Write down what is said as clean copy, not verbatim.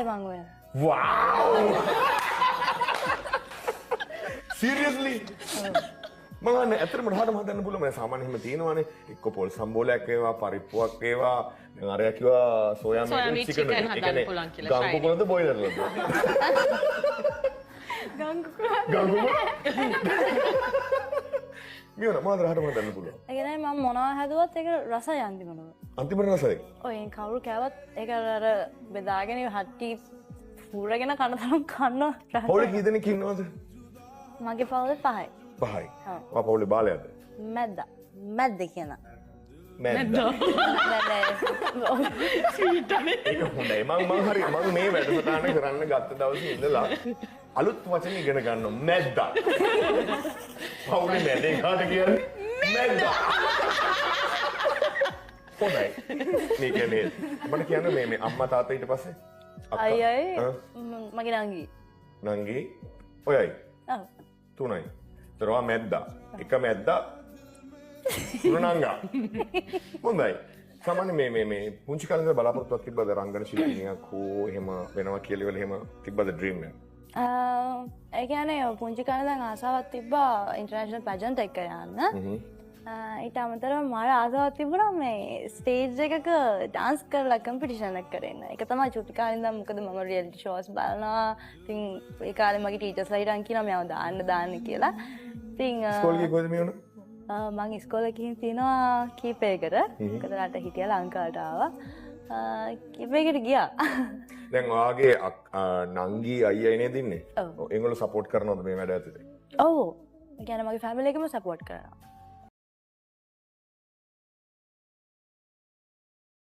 ආසයි මං ඔය. වාව්! සීරියස්ලි? මං අහන්නේ ඇත්තටම රහටම හදන්න පුළුවන්. මම සාමාන්‍ය එහෙම තියෙනවානේ. එක්ක පොල් සම්බෝලයක් වේවා, පරිප්පුවක් වේවා. දැන් අරයා කිව්වා සෝයා මීට් චිකන් හදන්න පුළුවන් කියලා. ගංගු කොළද බොයිලර්ද? ගංගු කොළ. ගංගු කොළ. මියෝනා මොනවද රහටම හදන්න පුළුවන්? ඒ කියන්නේ මම මොනවා හැදුවත් ඒක රසයි අන්තිමටම. අන්තිමට රසයි? ඔය ඒ කවුරු කෑවත් ඒක අර බෙදාගෙන හට්ටි පුරගෙන කන තරම් කන්න රසයි. පවුලේ කී දෙනෙක් ඉන්නවද? මගේ පවුලේ 5යි. 5යි. ඔයා පවුලේ බාලයාද? මැද්දා. මැද්ද කියන. මැද්දා. ඒක හොඳයි. මං හරි මං මේ වැඩසටහන කරන්න ගත්ත දවසේ ඉඳලා අලුත් වචන ඉගෙන ගන්නවා. මැද්දා. පවුලේ මැද එකාට කියන්නේ මැද්දා. හොඳයි. මේ කියන්නේ මට කියන්න මේ මේ අම්මා තාත්තා ඊට පස්සේ අයියයි මගේ නංගි. නංගි ඔයයි. ඔව්. තුනයි. ඒතර ඔයා මැද්දා. එක මැද්දා තුන නංගා. හොඳයි. සාමාන්‍ය මේ මේ මේ පුංචි කාලේ ඉඳලා බලාපොරොත්තුවක් තිබ්බද රංගන ශිල්පිනියක් හෝ එහෙම වෙනවා කියලා ඉවල එහෙම තිබ්බද ඩ්‍රීම් එක? ඒ කියන්නේ පුංචි කාලේ ඉඳන් ආසාවක් තිබ්බා ඉන්ටර්නැෂනල් පැජන්ට් එක යන්න. ඊට අමතරව මාර ආසාවක් තිබුණා මේ ස්ටේජ් එකක ඩාන්ස් කරලා කම්පිටිෂන් එකක් කරන්න. ඒක තමයි චුටි කාලේ ඉඳන්, මොකද මම රියැලිටි ෂෝස් බලනවා. ඉතින් ඒ කාලේ මගේ ටීචර්ස්ලා හිටන් කියනවා මෙයාව දාන්න දාන්න කියලා. ඉතින් ඉස්කෝලේ ගියේ කොහෙද මේ වුණා? මං ඉස්කෝලේ ගිහින් තියෙනවා කීපයකට. මොකද රට හිටියා ලංකාවට ආවා. කීපයකට ගියා. දැන් ඔයාගේ නංගි අයියයි නේද ඉන්නේ? ඔව්. ඒගොල්ලෝ සපෝට් කරනවද මේ වැඩ ඇතුලේ? ඔව්. ඒ කියන්නේ මගේ ෆැමිලි එකම සපෝට් කරනවා.